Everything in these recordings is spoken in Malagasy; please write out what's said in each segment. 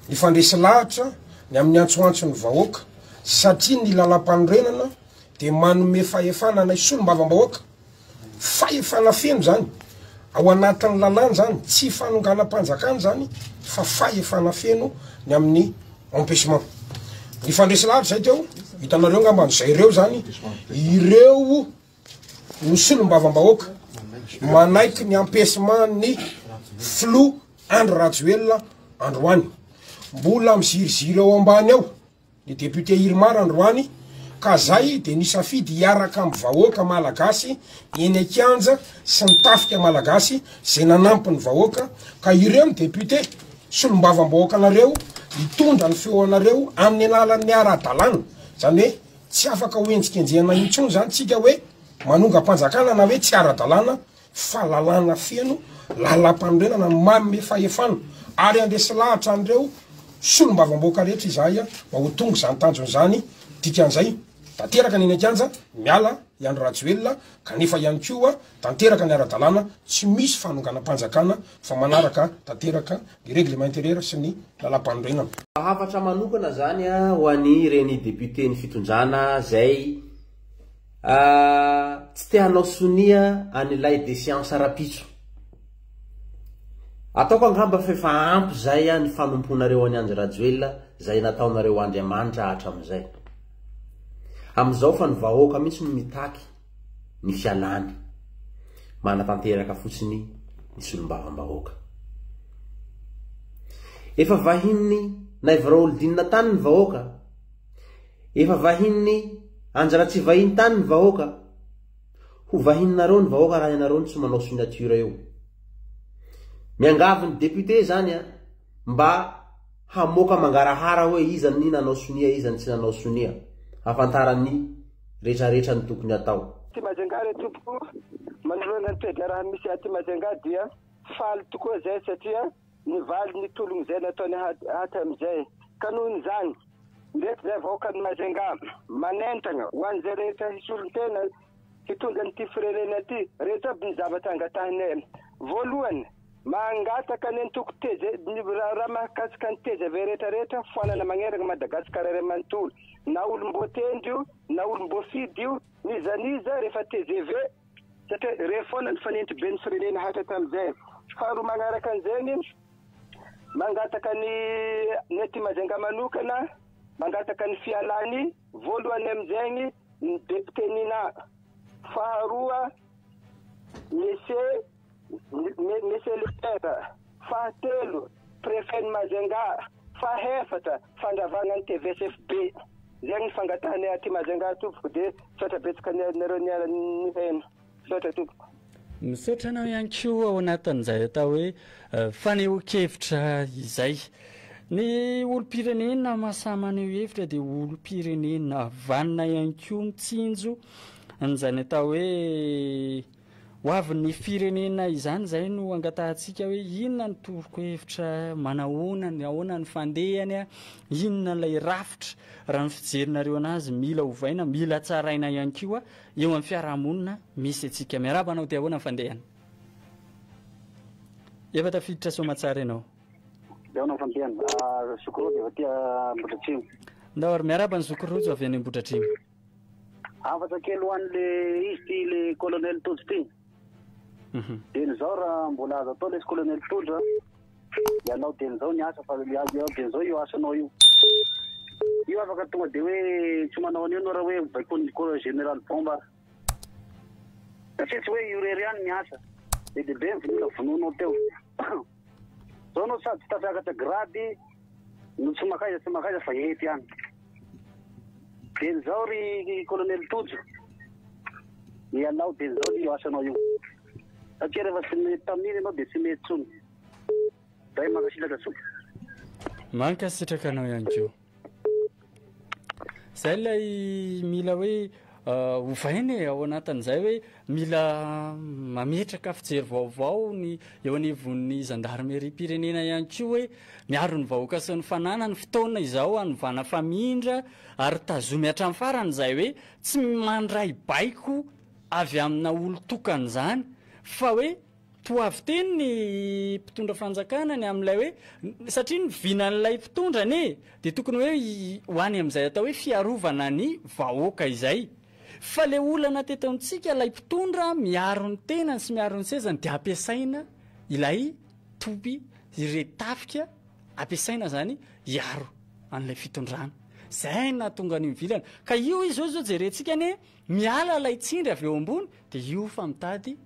Nifandresy lahatra ny amin'ny antsoantson'ny vahoaka satria ny lalampanorenana dia manome fahefana anay solombavambahoaka, fahefana feno izany, ao anatin'ny lalàna izany, tsy fanonganam-panjakana izany fa fahefana feno ny amin'ny empêchement. Nifandresy lahatra izay teo, hitanareo angamba an'izay ireo izany, ireo no solombavambahoaka manaiky ny empêchement ny filoha Andry Rajoelina androany. Mbola miziriziry ao ambany ao ny député Irmar androany ka zay de nisafidy hiaraka amin'ny vahoaka malagasy eny an-kianja sy ny tafika malagasy zay nanampy ny vahoaka ka ireo ny député solombavambahoakanareo hitondra ny feo anareo amin'ny alalan'ny ara-dalàna zany hoe tsy afaka ho enjikenjehana intsony zany tsika hoe manongam-panjakana na hoe tsy ara-dalàna fa lalàna feno lalàmpanorenana no manome fahefana ary handresy lahatra an'ireo solombavambahoaka rehetra izahay mba ho tonga izany tanjona izany, dikan'izay tanteraka ny eny an-kianja, miala i Andry Rajoelina kanefa ihany koa tanteraka ny ara-dalàna, tsy misy fanonganam-panjakana fa manaraka tanteraka ny règlement intérieur sy ny lalàmpanorenana. Hafatra manokana zany ho an'ireny député-n'ny fitondrana zay Tsy te hanao sonia an'ilay déchéance rapitso. Ataoko angamba fa efa ampy zay ny fanomponareo an'i Andry Rajoelina zay nataonareo Andriamanitra hatramizay. Amizao fa ny vahoaka mihitsy no mitaky ny fialany. Manatanteraka fotsiny ny solombavambahoaka. Efa vahin'ny Naivo Raholdina tany ny vahoaka. Efa vahinin'i Andry Ratsivahiny tany ny vahoaka. Ho vahininareo ny vahoaka raha ianareo no tsy manao signature eo. Miangavy ny député zany a, mba hamoaka mangarahara hoe iza ny nanao sonia iza ny tsy nanao sonia. Hafantaran'ny retraretra ny tokony atao. Aty Majunga re tompoko, manoloana ny toe-draharaha misy aty Majunga dia faly tokoa zay satria Nivaly ny tologno izay nataony hatramizay. Ka nohon'izany, ireto izay vahoakan'i Majunga, manentagna ho an'izay rehetra hisolo-tena hitondra an'ity firenena ity, reto aby ny zavatra angatahinay. Voalohany, mangataka ny antoko TG, ny raha mahakasika ny tgv rehetra rehetra, foanana magneragna Madagasikara iray manontolo. Na olom-boatendry io, na olom-boafidy io, n'iza n'iza, rehefa tgv, Satria re foana ny fanentriben'ny firenena hatra tamin'izay. Faharoa magnaraka an'izegny, mangataka ny ny aty Majunga manokana, mangataka ny fialany voalohany amin'izegny ny député Nina. Faharoa, Monsieur Monsieur le maire. Fahatelo, préfet ny Majunga. Fahefatra, fandravagna ny TVSFB. Zegny ny fangatahanay aty Majunga tompoko de misaotra betsaka anareo niara nihaino. Misaotra tompoko. Misaotra anao ihany koa ao anatin'izay atao hoe fanehoan-kevitra izay. Ny olom-pirenena mahasahy maneho hevitra dia olom-pirenena vanona ihany koa mitsinjo an'izany atao hoe Ho avin'ny firenena izany izay no angatahantsika hoe inona ny torokohevitra, manahoana ny ahoana ny fandehany, inona ilay rafitra raha ny fijerinareo anazy mila ovaina, mila tsaraina ihany koa eo amin'ny fiarahamonina misy antsika. Miarahaba anao dia ahoana ny fandehany? Efa tafiditra soamatsara ianao. Dia ahoana ny fandehany? Zoky Rojo avy aty Ambohidratrimo. Ndao ary miarahaba ny Zoky Rojo avy any Ambohidratrimo. Hafatra kely ho an'le izy ty le colonel Tojo ty. Dieny zao raha mbola azo atao lesy colonel Tojo a, ialao dieny zao ny asa fa ialao dieny zao io asanao io. Io afaka tonga de hoe tsy manao an'io anao raha hoe baikoin'ny général Bomba ary. Satria tsy hoe io irery ihany ny asa. Be dia be ny vola vonoinao teo. Zao anao sady tsy tafiakatra grade no tsy makaiza tsy makaiza fa eto ihany. Dieny zao ry colonel Tojo, ialao dieny zao io asanao io. Satria rehefa tsy mety tamin'iny ianao dia tsy mety intsony. Zay, mankasitraka tompoko. Mankasitraka anao ihany koa. Zay ilay mila hoe ovaina e, ao anatin'izay hoe mila mametraka fijery vaovao ny eo anivon'ny zandarimeriam-pirenena ihany koa hoe miaro ny vahoaka sy ny fananany, fotoana izao hanovana famindra ary tazomy hatramin'ny farany izay hoe tsy mandray baiko avy amina olon-tokana izany fa hoe. Toa avy teny ny mpitondra fanjakana ny amin'ilay hoe, satria ny vinan'ilay mpitondra anie dia tokony hoe ho any amin'izay atao hoe fiarovana ny vahoaka izay. Fa ilay olana teto amintsika ilay mpitondra miaro ny tenany sy miaro ny sezany dia ampiasaina ilay toby, ireo tafika ampiasaina izany hiaro an'ilay fitondrana. Izay no nahatonga an'io mivilana. Ka io izy izao izao jerentsika anie Miala ilay tsindry avy eo ambony dia io fa mitady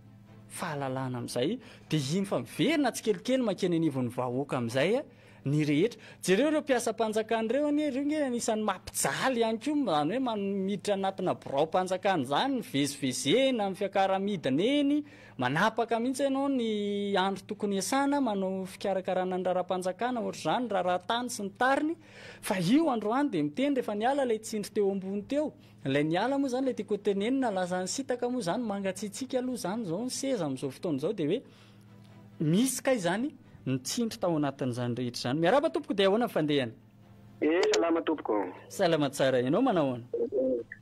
fahalalana amin'izay dia iny fa miverina tsikelikely mankeny anivon'ny vahoaka amin'izay ny rehetra. Jereo ireo mpiasam-panjakana ireo anie, ireo nge anisan'ny mampijaly ihany koa, izany hoe miditra anatina biraom-panjakana izany, mivezivezena amin'ny fiakara-midina eny, manapaka mihitsy ianao ny andro tokony hiasana, manao fikarakarana ny raharaham-panjakana ohatr'izany, raharaha-tany sy ny tariny, fa io androany dia miteny rehefa niala ilay tsindry teo ambony teo. Ilay niala moa zany ilay tiako hotenenina, lasa nisintaka moa zany, mangatsiatsiaka aloha zany zao ny seza amin'izao fotoana izao dia hoe misy kay zany ny tsindry tao anatin'izany rehetra izany. Miarahaba tompoko dia ahoana ny fandehany? Eh salama tompoko. Salama tsara, ianao manao ahoana?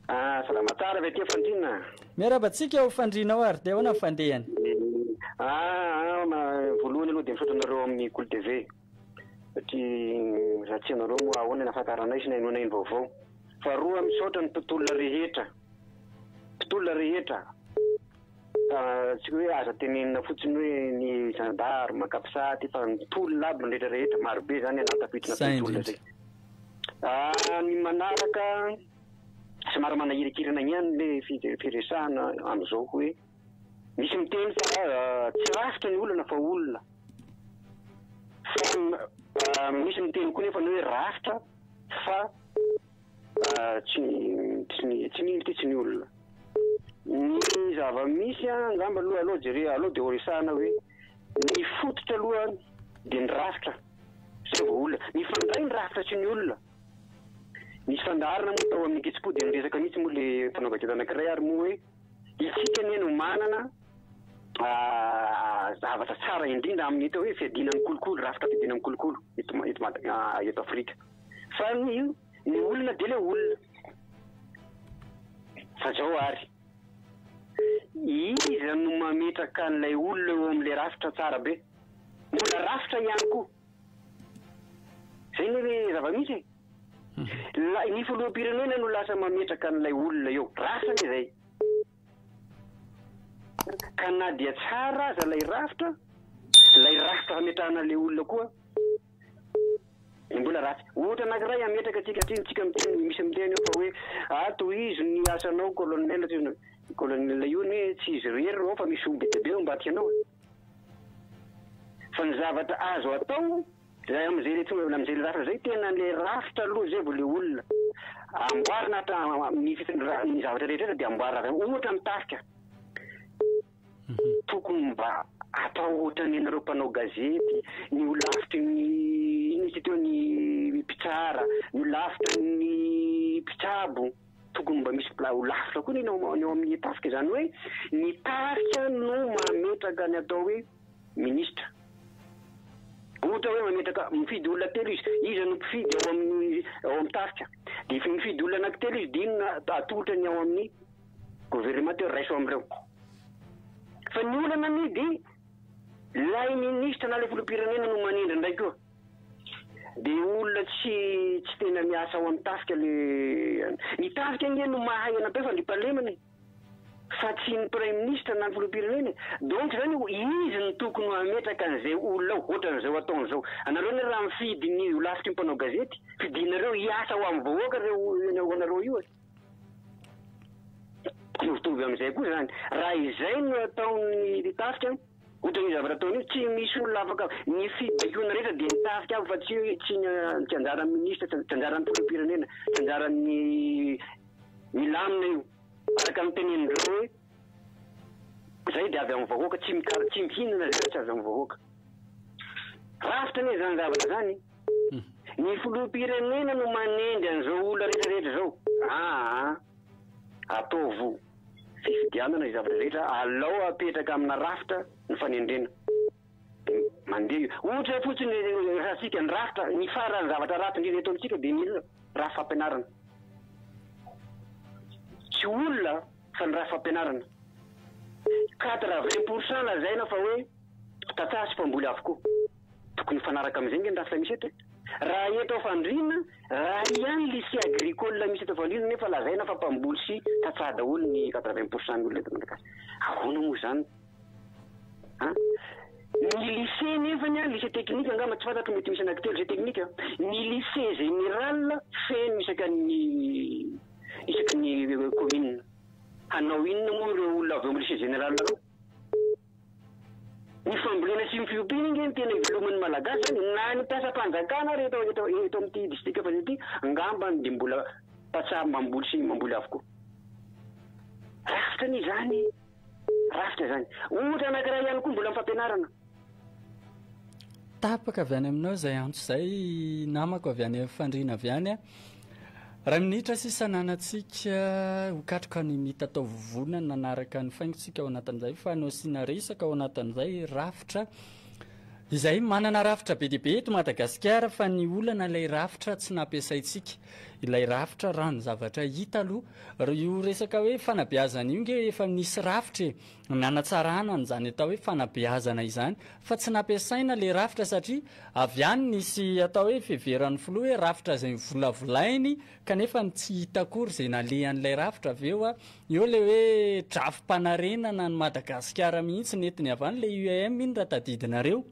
Ah salama tsara avy aty Fandriana. Miarahaba antsika ao Fandriana ao ary dia ahoana ny fandehany? Ah, ah voalohany aloha dia misaotra anareo amin'ny Kolo TV satria raha tsy ianareo moa ahoana ny ahafantaranay sy ny hainoanay ny vaovao. Faharoa misaotra ny mpitolona rehetra, mpitolona rehetra, tsy hoe aza tenenina fotsiny hoe ny gendarme, capsat fa ny tolona aby ny rehetra rehetra, maro be zany ianao tafiditra anatin'ny tolona zay. Ny manaraka somary manahirikirana ihany le firesahana amin'izao hoe misy miteny fa tsy rafitra ny olana fa olona, fa misy miteny koa nefa ny hoe rafitra fa tsy tsy ny tsy ny tsy ny olona. Ny zava-misy angamba aloha aleo jere aleo dia ho resahana hoe ny fototra aloha dia ny rafitra zay vao olona. Mifandray ny rafitra sy ny olona. Nisy fandaharana moa tao amin'ny Ankitsipo dia niresaka mihitsy moa le mpanao gazety anankiray ary moa hoe isika anie no manana zavatra tsara indrindra amin'ny atao hoe fiadiana amin'ny kolikoly, rafitra fiadiana amin'ny kolikoly eto eto Mada- eto Afrika. Fa ny ny olona dia ilay olona. Fa zao ary, iza no mametraka an'ilay olona eo amin'ilay rafitra tsara be? Mbola rafitra ihany koa. Zay anie le zava-misy e. La- ny filoham-pirenena no lasa mametraka an'ilay olona eo. Rafitra anie zay. Ka na dia tsara aza ilay rafitra, ilay rafitra fametrahana ilay olona koa mbola ratsy. Ohatra anankiray hametraka antsika satria tsika miteny, misy miteny eo fa hoe ah tohizo ny asanao colonel, tohizo ny colonel io anie tsy izy irery eo fa misy omby be dia be ao ambadika anao e. Fa ny zavatra azo atao Zay amizay le tonga amizay le rafitra zay tena le rafitra aloha zay vao le olona amboarina hatra ny fitondra ny zavatra rehetra dia amboarina avy ohatra ny tafika tokony mba atao ohatra ny anareo mpanao gazety ny holafitry ny ino izy teo ny mpitsara ny holafitra ny mpitsabo tokony mba misy holafitra koa ny ao amin'ny tafika izany hoe ny tafika no mametraka ny atao hoe Minisitra. Ohatra hoe mametraka, mifidy olona telo izy, iza no mpifidy ao amin'ny ao amin'ny tafika? Dia mifidy olona anankitelo izy dia inona atolotra ny ao amin'ny gouvernement hoe raiso amin'ireo. Fa ny olana anie dia ilay minisitra na ilay filoham-pirenena no manendry indray koa. Dia olona tsy tsy tena miasa ao amin'ny tafika le ny tafika ange no mahay anatao fandriampahalemana e. Fa tsy ny praiminisitra na ny filoham-pirenena e! Donc zany izy no tokony hametraka an'izay olona ao, ohatran'izao ataony izao. Anareo anie raha mifidy ny holafitry ny mpanao gazety, fidinareo hiasa ho amin'ny vahoaka ireo anareo io e! Mitovitovy amin'izay koa izany. Raha izay no ataon'ny tafika, ohatran'io zavatra ataony io, tsy misy olona afaka, ny fibaikoana rehetra dia ny tafika aby fa tsy tsy ny tsy anjaran'ny minisitra, tsy anjaran'ny filoham-pirenena, tsy anjaran'ny milamina io. Araka ny tenenin-dreo hoe, Izay dia avy amin'ny vahoaka, tsy mikara, tsy mihinana izay raha tsy avy amin'ny vahoaka. Rafitra anie izany zavatra izany e. Ny filoham-pirenena no manendry an'izao olona rehetra rehetra izao. Aa, ataovo fifidianana izay zavatra rehetra, alao apetraka amina rafitra ny fanendrena. Dia mandeha io. Ohatra fotsiny resahantsika ny rafitra, ny faran'ny zavatra ratsy indrindra eto amintsika dia ny inona? Rafi-fampianarana. Tsy olona fa ny rafi-fampianarana. 80 pour cent lazaina fa hoe. Tantsaha sy mpamboly avokoa. Tokony hifanaraka amin'izay ange ny rafitra misy eto e. Raha eto Fandriana, iray ihany lycée agricole misy eto Fandriana nefa lazaina fa mpamboly sy tantsaha daholo ny 80 pour cent ny olona eto Madagasikara. Ahoana moa izany? An? Ny lycée nefany an, lycée technique angamba tsy fantatro mety misy anankitelo lycée technique an. Ny lycée général feno isaka ny isaky ny commune. Hanao inona moa ireo olona avy ao amin'ny lycée général ireo? Ny fambolena sy ny fiompiana ange no tena iveloman'ny Malagasy zany, na ny mpiasam-panjakana ary eto eto eto amin'ity distrika Fandriana ity angambany dia mbola tantsaha mamboly sy mamboly avokoa. Rafitra anie izany e! Rafitra izany. Ohatra anankiray ihany koa mbola amin'ny fampianarana. Tapaka avy any aminao izay antso izay namako avy any Fandriana avy any a. Iray minitra sisa ananantsika ho katroka ny mitatao vovonana nanaraka ny faingotsika ao anatin'izay fa nosiana resaka ao anatin'izay rafitra izay manana rafitra be dia be eto Madagasikara fa ny olana ilay rafitra tsy nampiasaintsika ilay rafitra raha ny zavatra hita aloha io resaka hoe fanabeazana io nge efa nisy rafitra e nanatsarana an'izany atao hoe fanabeazana izany fa tsy nampiasaina le rafitra satria avy any nisy atao hoe fiheveran'ny filoha hoe rafitra izay novolavolainy kanefa ny tsy hita akory izay nalehan'ilay rafitra avy eo a, eo le hoe drafi-panarenana an'i Madagasikara mihitsy nentiny avy any le UAM iny raha tadidinareo.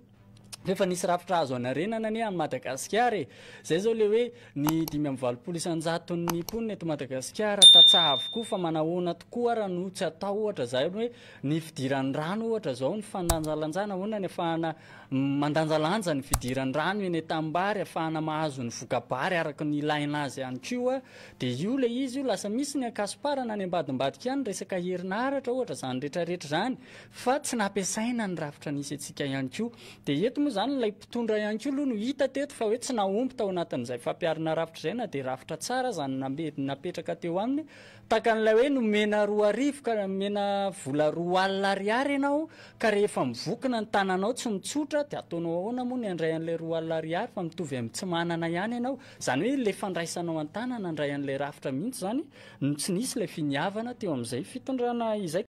Fa efa nisy rafitra azo anarenana anie any Madagasikara e! Zay zao le hoe ny 85 isan-jaton'ny mponina eto Madagasikara tantsaha avokoa fa manahoana tokoa ara no tsy atao ohatra zay hoe ny fidiran'ny rano ohatra zao ny fandanjalanjana ahoana ny afahana mandanjalanja ny fidiran'ny rano eny an-tanimbary afahana mahazo ny voka-bary araka ny ilaina azy ihany koa dia io le izy io lasa misy ny ankasomparana any ambadimbadika any resaka herinaratra ohatra zany retraretra zany fa tsy nampiasaina ny rafitra nisy antsika ihany koa. Dia eto moa izany ilay mpitondra ihany koa aloha no hita teto fa hoe tsy nahomby tao anatin'izay fampiharana rafitra izay na dia rafitra tsara aza no napetraka teo aminy. Tahaka an'ilay hoe nomena 2000 ka nomena vola 20 ariary ianao ka rehefa mivokona ny tananao tsy mitsotra dia ataonao ahoana moa ny handray an'ilay 20 ariary fa mitovy amin'ny tsy manana ihany ianao. Izany hoe ilay fandraisanao an-tanana handray an'ilay rafitra mihitsy izany no tsy nisy ilay finiavana teo amin'izay fitondrana izay.